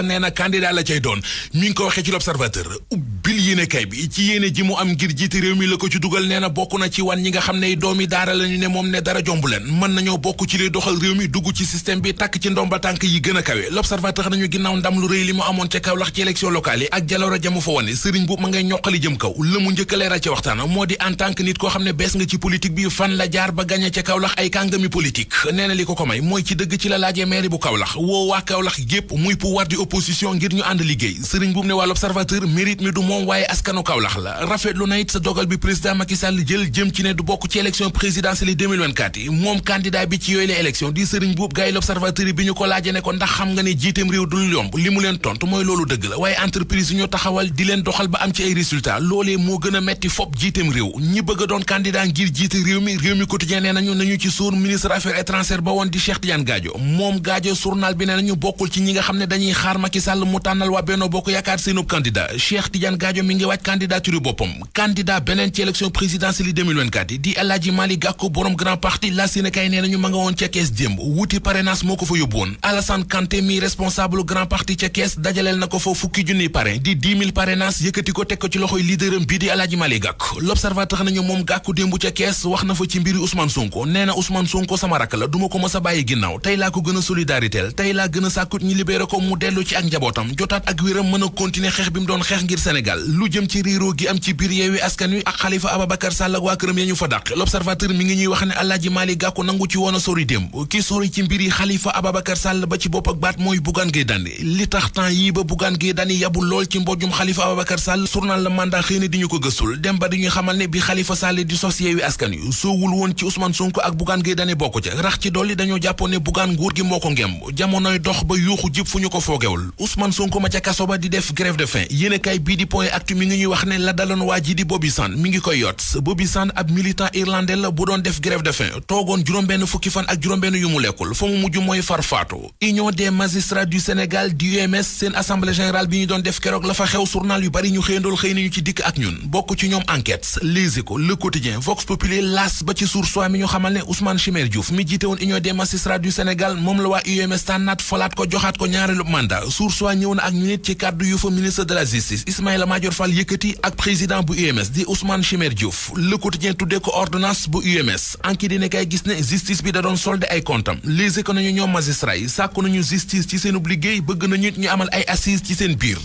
nee na candidat la cay doon mi ngi ko waxee ci l'observateur ubbil yéene kay bi ci yéene ji mu am ngir jiite réew mi la ko ci dugal nee na bokk na ci wan ñi nga xam ne doomi daara lañu ne moom ne dara jombu leen mën nañoo bokk ci liy doxal réew mi dugg ci système bi takk ci ndomba tànk yi gën a kawe l'observateur nañu ginnaaw ndam lu rëy li mu amoon ca Kaolack ci élection locale yi ak jaloore jamu fa wane sëriñ bu ma ngay ñoqali jëm kaw la mu njëkk a leeral ci waxtaan moo di en tant que nit koo xam ne bees nga ci politique bi fan la jaar ba gagné ca Kaolack ay kàngami politique nee na li ko may mooy ci dëgg ci la laajee maire bu Kaolack woo waa Kaolack gépp muy pouvoir di opposition ngir ànd liggéey sëriñ bu ne waa l'observateur mérite mi du moom waaye askanu Kaolack la rafetlu na it sa dogal bi président Macky Sall jël jëm ci ne du bokk ci élection présidentielle 2024 yi moom candidat bi ci yooyu la élection di sëriñ buub gars yi l'observateur yi bi ñu ko laaje ne ko ndax xam nga ne jiiteem réew dul yomb li mu leen tontu mooy loolu dëgg la waaye entreprise yi ñoo taxawal di leen doxal ba am ci ay résultats loolee moo gën a metti fop jiiteem réew ñi bëgg a doon candidat ngir jiite réew mi quotidien nee nañu ci sóor ministre affaires étrangères ba woon di Cheikh Tidiane Gadio moom Gadio journal bi nee nañu bokkul ci ñi nga xam ne dañuy xaar Macky Sall mu tànnal waa Benno Bokk Yaakaar seenub candidat Cheikh Tidiane Gadio mi ngi waaj candidature boppam candidat beneen ci élection présidentielle 2024 yi di El Hadji Malick Gakou borom grand parti la Sénégal nee nañu ma nga woon ca Kees démb wuti parrainage moo ko fa yóbbu woon Alassane Kanté mi responsable grand parti ca Kees dajaleel na ko fa fukki junniy parrain di 10 000 parrainage yëkkati ko teg ko ci loxoy leaderam bii di El Hadji Malick Gakou l'observateur nañu moom Gakou démb ca Kees wax na fa ci mbiri Ousmane Sonko nee na Ousmane Sonko sama rakk la duma ko mës a bàyyi ginnaaw tey laa ko gën a solidarité tey laa gën a sàkkut ñi libéré ko mu dellu ci ak njabootam jotaat ak wéram mën a continuer xeex bi mu doon xeex ngir Sénégal lu jëm ci réeroo gi am ci biir Yewwi Askan Wi ak Khalifa Ababacar Sall ak waa këram ya ñu fa dàq l'observateur mi ngi ñuy wax ne Alaaji Malick Gakou nangu ci woon a sori démb ki sori ci mbiri Khalifa Ababacar Sall ba ci bopp ak baat mooy Bougane Gueye Dany li tax temps yii ba Bougane Gueye Dany yabul lool ci mbojum Khalifa Ababacar Sall journal La Mandat xëy na di ñu ko gëstul dem ba di ñu xamal ne bi Khalifa Sall di sos Yewwi Askan Wi soowul woon ci Ousmane Sonko ak Bougane Gueye Dany bokk ca rax ci dolli dañoo jàppoon ne Bougane nguur gi moo ko ngemb jamonoy dox ba yuuxu jib fu ñu ko foogewul Ousmane Sonko ma ca kaso ba di def grève de faim yéenekaay bii di Point Actu mi ngi ñuy wax ne la daloon waa ji di Bobby Sands mi ngi koy yot Bobby Sands ab militant irlandais la bu doon def grève de faim toogoon juróom-benn fukki fan ak juróom-benn yu mu lekkul fa mu mujj mooy farfaatu Union des magistrats du Sénégal di UMS seen assemblée générale bi ñu doon def keroog la fa xew journal yu bari ñu xëyandool xëy nañu ci dikk ak ñun bokk ci ñoom Enquête Les Échos Le Quotidien Vox Populi L'As ba ci Source A mi ñu xamal ne Ousmane Chimère Diouf mi jiite woon Union des magistrats du Sénégal moom la waa UMS tànnaat falaat ko joxaat ko ñaareelu mandat Source A ñëw na ak ñu nit ci kàddu yu fa ministre de la justice Ismaïla Madior Fall yëkkati ak président bu UMS di Ousmane Chimère Diouf Le Quotidien tuddee ko ordonnance bu UMS anki dina kay gis ne justice bi da doon solde ay comptam Les Échos nañu ñoom magistrat yi sàkku nañu justice ci seenub liggéey bëgg nañu ñu amal ay assises ci seen biir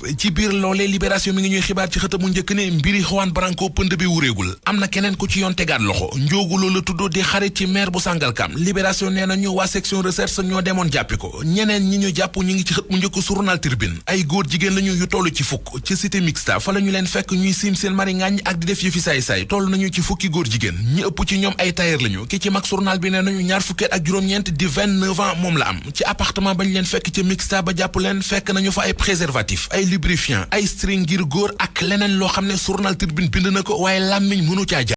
loolee Libération mi ngi ñuy xibaar ci xëta mu njëkk ne mbiri Juan Branco pënd bi wuréegul am na keneen ku ci yoon tegaat loxo njoogu loolu tuddoo di xarit ci maire bu Sangalkam Libération nee nañu waa section recherche ñoo demoon jàppi ko ñeneen ñi ñu jàpp ñu ngi ci xët mu njëkk journal Tribune ay góor jigéen lañu yu toll ci fukk ci cité mixta fa lañu leen fekk ñuy siim seen mari ngaañ ak di def yëfi saay-saay toll nañu ci fukki góor jigéen ñi ëpp ci ñoom ay tailleur lañu ki ci mag journal bi nee nañu ñaar fukkeet ak juróom-ñeent di 29 ans moom la am ci appartement bañ leen fekk ci mixta ba jàpp leen fekk nañu fa ay préservatif ay lubrifiant ay string ngir góor ak leneen loo xam ne journal Tribune bind na ko waaye làmmiñ mënu caa